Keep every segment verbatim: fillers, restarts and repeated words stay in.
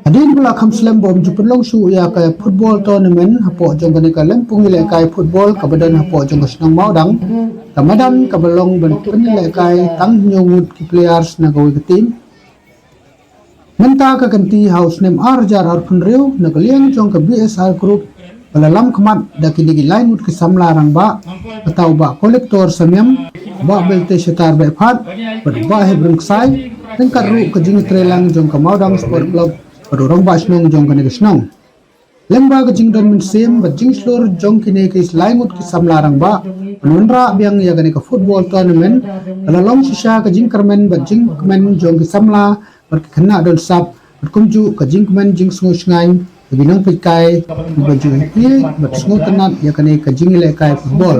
Hadien ba la kham slem ba ym ju pynlong shuh ïa ka football tournament hapoh jong kane ka lympung ïalehkai football kaba don hapoh jong ka shnong Mawdang, ka madan kaba long ban pynïalehkai tang hynñiew ngut ki players na kawei ka team. Mynta ka kynti ha u snem ar hajar arphew hynriew, na ka liang jong ka B S R Group ba la lam khmat da kine ki lai ngut ki samla rangbah, kata u Bah Collector Samyang, u Bah Belte Shatar Behphat bad u Bah Hebron Ksai, ryngkat ruh ka jingtreilang jong ka Mawdang Sport Club bad u rangbah shnong jong kane ka shnong. Lyngba ka jingdon mynsiem bad jingshlur jong kine ki lai ngut ki samla rangbah ban wanrah biang ïa kane ka football tournament, ka la long shisha ka jingkyrmen bad jingkmen jong ki samla bad ki khynnah don sap, bad kumjuh ka jingkmen jingsngew shngaiñ ïa ki nongpeitkai kiba ju ïeit bad sngewtynnat ïa kane ka jingïalehkai football.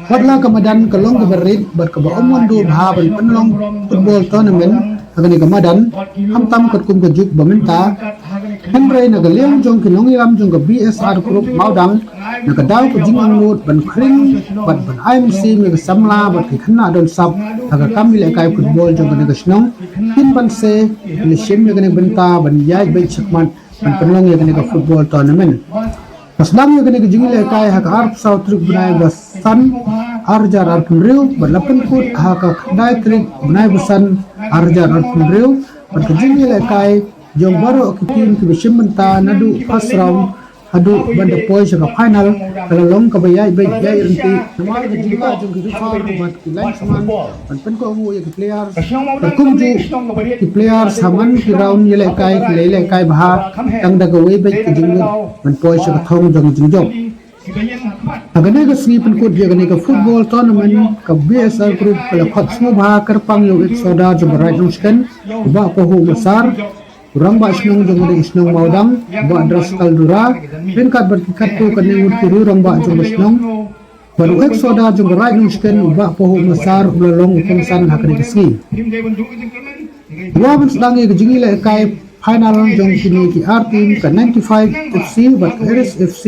Wat la ka madan ka long kaba rit bad kaba ym wanduh bha ban pynlong football tournament ha kane ka madan, khamtam katkum ka juk ba mynta. Hynrei na ka liang jong ki nongïalam jong ka B S R Group Mawdang, na ka daw ka jingangnud ban khring bad ban ai mynsiem ïa ka samla bad ki khynnah don sap ha ka kam ïalehkai football jong kane ka shnong, kin ban se ki la shim ïa kane ka bynta ban ïaid beit shakhmat ban pynlong ïa kane ka football tournament. Ka sdang ïa kane ka jingïalehkai ha ka arphew saw tarik bnai ba san ar hajar arphew hynriew bad la pynkut ha ka khyndai tarik bnai ba san ar hajar arphew hynriew, bad ka jingïalehkai jong baroh ki team kiba shim bynta naduh first round haduh ban da poi sha ka final, ka la long kaba ïaid beit ïaid ryntih namar ka jinglah jong ki referee bad ki linesman ban pynkohnguh ïa ki players. Bad kumjuh ki players ha man ki round ïalehkai ki la ïalehkai bha tang da kawei beit ka jingmut ban poi sha ka thong jong ka jingjop. Ha kane ka sngi pynkut ïa kane ka football tournament, ka B S R Group ka la khot sngewbha kyrpang ïa u ex sordar jong ka Raid Nongshken, u Bah Pahuh Massar, u rangbah shnong jong kane ka shnong Mawdang, u Bah Draskal Dura, ryngkat bad ki katto katne ngut ki riew rangbah jong ka shnong. Bad u ex sordar jong ka Raid Nongshken, u Bah Pahuh Massar, u la long u kongsan ha kane ka sngi. Ïa ban sdang ïa ka jingïalehkai final jong kine ki ar team, ka ninety-five F C bad ka Eris F C,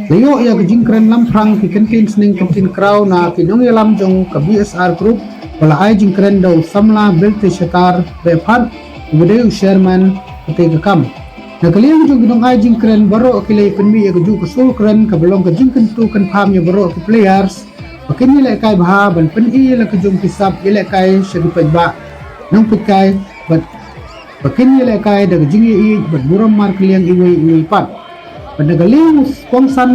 la ïoh ïa ka jingkren lamphrang ki kyntien sneng kyntien kraw na ki nongïalam jong ka B S R Group, ba la ai jingkren da u samla Belte Shatar Behphat, uba dei u chairman katei ka kam. Na ka liang jong ki nongai jingkren, baroh ki la pynmih ïa kajuh ka sur kren kaba long ka jingkyntu kynpham ïa baroh ki players ba kin ïalehkai bha ban pyni ïa la ka jong ki sap ïalehkai sha ki paidbah nongpeitkai, bad ba kin ïalehkai da ka jingïeit bad burom markylliang iwei iwei pat. Bad na ka liang u kongsan,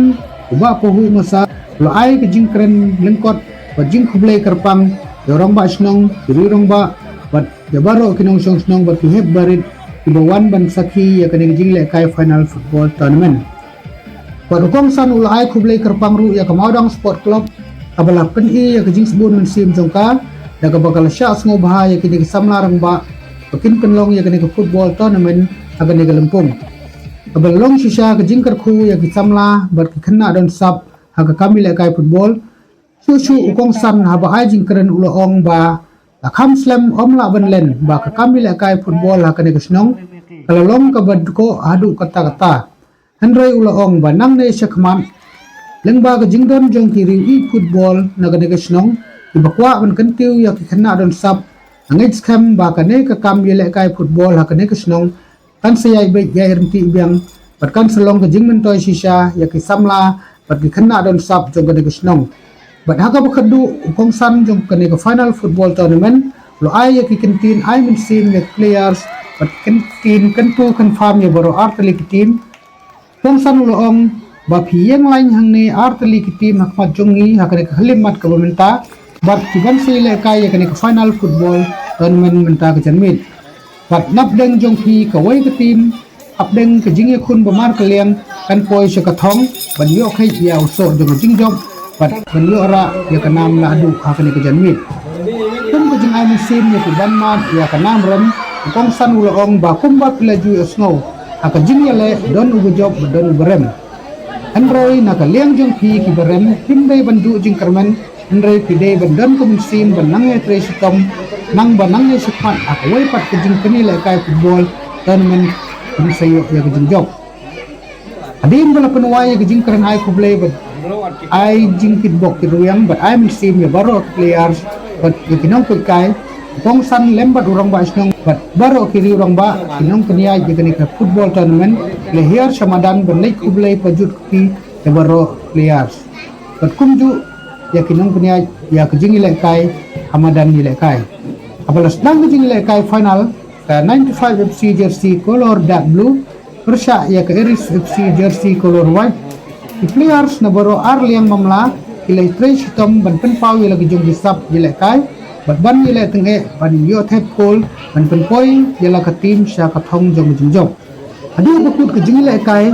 u Bah Pahuh Massar, u la ai ka jingkren lyngkot bad jingkhublei kyrpang ïa u rangbah shnong, ki riew rangbah bad ïa baroh ki nongshong shnong bad ki hep barit kiba wan ban sakhi ïa kane ka jingïalehkai final football tournament. Bad u kongsan u la ai khublei kyrpang ruh ïa ka Mawdang Sport Club, kaba la pyni ïa ka jingsbun mynsiem jong ka, da kaba ka la shah sngewbha ïa kine ki samla rangbah ba kin pynlong ïa kane ka football tournament ha kane ka lympung. Kaba la long shisha ka jingkyrkhu ïa ki samla bad ki khynnah don sap ha ka kam ïalehkai football. Shuh shuh u kongsan haba ai jingkren u la ong ba la kham slem ym lah ban len ba ka kam ïalehkai football ha kane ka shnong ka la long kaba dkoh haduh katta katta. Hynrei u la ong ba nangne shakhmat, lyngba ka jingdon jong ki riew ïeit football na kane ka shnong, kiba kwah ban kyntiew ïa ki khynnah don sap, nga ngeit skhem ba kane ka kam ïalehkai football ha kane ka shnong kan sa ïaid beit ïaid ryntih biang, bad kan sa long ka jingmyntoi shisha ïa ki samla bad ki khynnah don sap jong kane ka shnong. Bad ha kaba khatduh, u kongsan jong kane ka final football tournament u la ai ïa ki kyntien ai mynsiem ïa ki players bad ki kyntien kyntu kynpham ïa baroh artylli ki team. Kongsan u la ong ba phi ïeng lain hangne artylli ki team ha khmat jong ngi ha kane ka khyllipmat kaba mynta, bad ki ban sa ïalehkai ïa kane ka final football tournament mynta ka janmiet. Bad napdeng jong phi kawei ka team, hapdeng ka jingïakhun ba markylliang, kan poi sha ka thong ban ïoh kheit ïa u soh jong ka jingjop bad ban ïoh rah ïa ka nam naduh ha kane ka janmiet. Kum ka jingai mynsiem ïa ki ban mad ïa ka nam rem, u kongsan u la ong ba kumba phi la ju ïohsngew, ha ka jingïaleh don uba jop bad don uba rem. Hynrei na ka liang jong phi kiba rem, phim dei ban duh jingkyrmen, hynrei phi dei ban don ka mynsiem ban nang ïatrei shitom, nang ba nangne shakhmat ha kawei pat ka jingpynïalehkai football tournament, phin sa ïoh ïa ka jingjop. Hadien ba la pynwai ïa ka jingkren ai khublei bad ai jingkitbok kitrwiang bad ai mynsiem ïa baroh ki players bad ïa ki nongpeitkai, Kongsan lem bad u rangbah shnong bad baroh ki riew rangbah ki nongpynïaid ïa kane ka football tournament, la hiar sha madan ban leit khublei pajut kti ïa baroh players. Bad kumjuh ïa ki nongpynïaid ïa ka jingïalehkai ha madan ïalehkai. Haba la sdang ka jingïalehkai final, ka ninety-five F C jersey colour dark blue pyrshah ïa ka Iris F C jersey colour white. Ki players na baroh ar liang mamla ki la trei shitom ban pynpaw ïa la ki jong ki sap ïalehkai bad ban ïaleh tyngeh ban ïoh thep kol ban pynpoi ïa la ka team sha ka thong jong ka jingjop. Haduh ba kut ka jingïalehkai,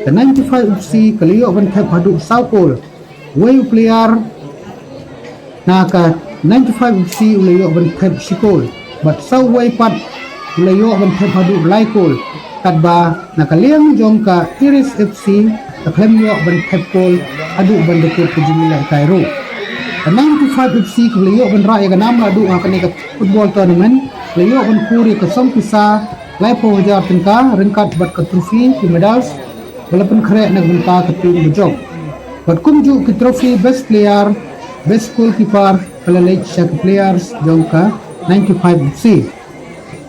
ka ninety-five F C ka la ïoh ban thep haduh saw kol. Uwei u player na ka ninety-five F C u la ïoh ban thep shi kol bad sa uwei pat u la ïoh ban thep haduh lai kol. Katba na ka liang jong ka Iris F C ka khlem ïoh ban thep kol haduh ban da kut ka jingïalehkai ruh. Ka ninety-five F C ka la ïoh ban rah ïa ka nam la duh ha kane ka football tournament, la ïoh ban khur ïa ka song pisa laiphew hajar tyngka ryngkat bad ka trophy, ki medals ba la pynkhreh na ka bynta ka team ba jop. Bad kumjuh ki trophy best player, best goalkeeper ka la leit sha ki players jong ka ninety-five F C.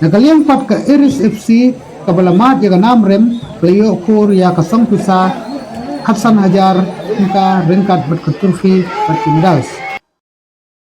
Na ka liang pat ka Iris F C kaba la mad ïa ka nam rem ka la ïoh khur ïa ka song pisa khatsan hajar tyngka ryngkat bad ka trophy bad ki medals.